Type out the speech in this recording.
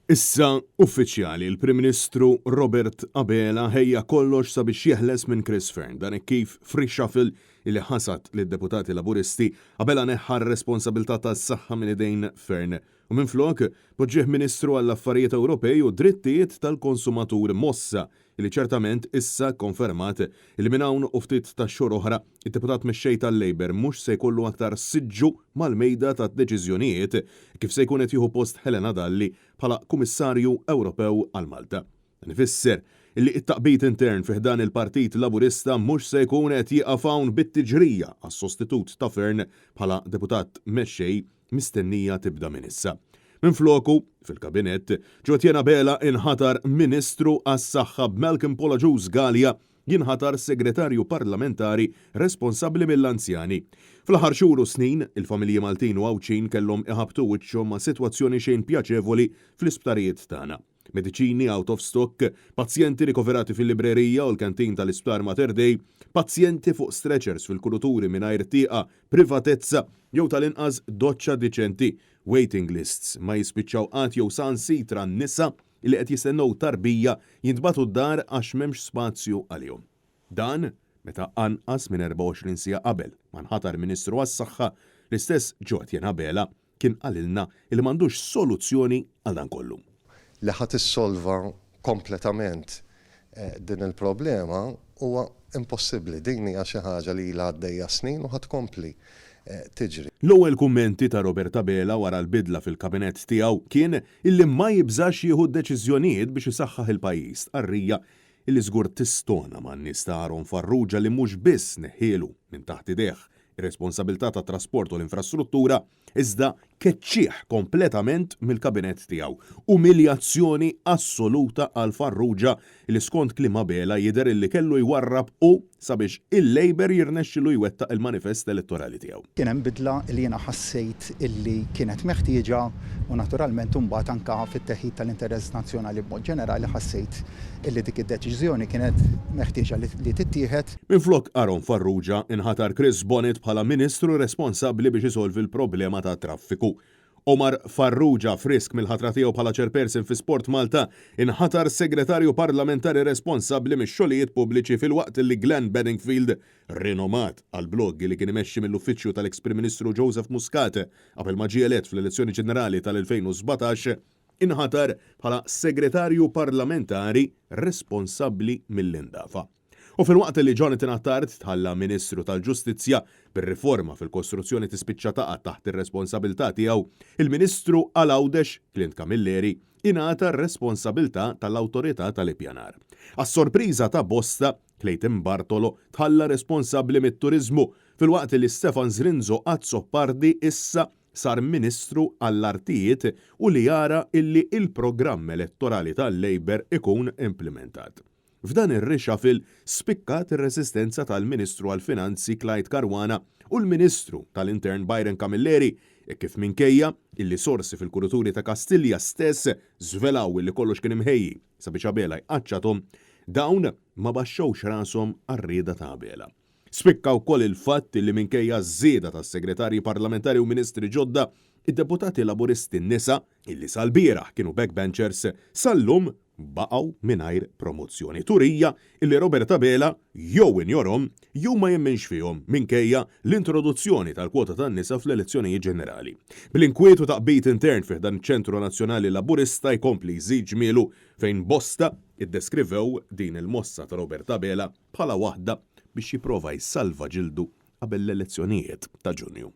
Issa uffiċjali, il-Prim Ministru Robert Abela ħejja kollox sabiex jeħles minn Chris Fearne. Dan hekk kif f'reshuffle li ħasad lid-deputati Laburisti, Abela neħħa r-responsabilità tas-saħħa minn idejn Fearne u minflok poġġieh Ministru għall-Affarijiet Ewropej u Drittijiet tal-Konsumatur mossa li ċertament issa kkonfermat li minn hawn u ftit tax-xhur oħra id-Deputat Mexxej tal-Labour mhux se jkollu aktar siġġu mal-mejda tad-deċiżjonijiet kif se jkun qed jieħu post Helena Dalli bħala Kummissarju Ewropew għal Malta. Dan ifisser li t-taqbid intern fi ħdan il-Partit Laburista mhux se jkun qed jieqaf hawn bit-tiġrija għas-sostitut ta' Fearne bħala Deputat Mexxej mistennija tibda minn issa. Minfloku, fil-Kabinett, Jo Etienne Abela inħatar Ministru għas-Saħħa b'Malcolm Paul Agius Galea jinħatar Segretarju Parlamentari responsabbli mill-anzjani. Fl-aħħar xhur u snin, il-familji Maltin u Għawdxin kellhom iħabbtu wiċċhom ma' sitwazzjoni xejn pjaċevoli fl-isptarijiet tagħna. Mediċini out of stock, pazjenti rikoverati fil-librerija u l-canteen tal-Isptar Mater Dei, pazjenti fuq stretchers fil-kuruturi mingħajr tieqa, privatezza jew tal-inqas doċċa diċenti, waiting lists ma jispiċċaw qatt jew saħansitra nisa li qed jistennew tarbija jintbagħtu d-dar għax m'hemmx spazju għalihom. Dan meta anqas minn 24 siegħa qabel ma nħatar Ministru għas-Saħħa, l-istess Jo Etienne Abela kien qalilna li m'għandux soluzzjoni għal dan kollu. Li ħa tissolva kompletament din il-problema huwa impossibbli. Din hija xi ħaġa li ilha għaddejja snin u ħa tkompli tiġri. L-ewwel kummenti ta' Robert Abela wara l-bidla fil-Kabinett tiegħu kien illi ma jibżax jieħu deċiżjonijiet biex isaħħaħ il-pajjiż, stqarrija illi żgur tistona man-nies ta' Aaron Farrugia li mhux biss neħħielu minn taħt idejh ir-responsabilità tat-trasport u l-infrastruttura, iżda keċċieh kompletament mill-kabinett tiegħu. Umiljazzjoni assoluta għal Farrugia li skont kliem Abela jidher illi kellu jwarrab hu sabiex il-Labour jirnexxilu jwettaq il-manifest elettorali tiegħu. Kien hemm bidla li jiena ħassejt illi kienet meħtieġa u naturalment imbagħad anke fit-teħid tal-interess nazzjonali b'mod ġenerali ħassejt illi dik id-deċiżjoni kienet meħtieġa li tittieħed. Minflok Aaron Farrugia inħatar Chris Bonett bħala Ministru responsabbli biex isolvi l-problema tat-traffiku. Omar Farrugia, frisk mill-ħatra tiegħu bħala Chairperson fi Sport Malta, inħatar Segretarju Parlamentari responsabbli mix-xogħlijiet pubbliċi filwaqt li Glenn Bedingfield, rinomat għall-blog li kien imexxi mill-uffiċċju tal-eks Prim Ministru Joseph Muscat qabel ma ġie elett fl-elezzjoni ġenerali tal-2017, inħatar bħala Segretarju Parlamentari responsabbli mill-indafa. U filwaqt li Jonathan Attard tħalla Ministru tal-Ġustizzja, bir-riforma fil-kostruzzjoni tispiċċa taqa' taħt ir-responsabilità tiegħu, il-Ministru għal Għawdex, Clint Camilleri, ingħata r-responsabilità tal-Awtorità tal-Ippjanar. Għas-sorpriża ta' bosta, Clayton Bartolo tħalla responsabbli mit-turiżmu, filwaqt li Stefan Zrinzo Azzopardi issa sar Ministru għall-Artijiet u li jara illi il-programm elettorali tal-Labour ikun implimentat. F'dan ir-reshuffle spikkat ir-resistenza tal-Ministru għall-Finanzi Clyde Caruana u l-Ministru tal-Intern Byron Camilleri hekk kif minkejja illi sorsi fil-kuruturi ta' Kastilja stess żvelaw illi kollox kien imħejji sabiex Abela jqaċċathom, dawn ma baxxewx rashom għar-rieda ta' Abela. Spikka wkoll il-fatt li minkejja ż-żieda ta' segretarji parlamentari u ministri ġodda, id-deputati Laburisti nisa, illi sal-bieraħ kienu backbenchers, sal-lum baqgħu mingħajr promozzjoni. Turija illi Robert Abela jew injorhom jew ma jemminx fihom minkejja l-introduzzjoni tal-kwota tan-nisa fl-elezzjonijiet ġenerali. Bl-inkwiet u taqbid intern fi ħdan iċ-Ċentru Nazzjonali Laburista jkompli jżid ġmielu fejn bosta iddeskrivew din il-mossa ta' Robert Abela bħala waħda biex jipprova jsalva ġildu qabel l-elezzjonijiet ta' Ġunju.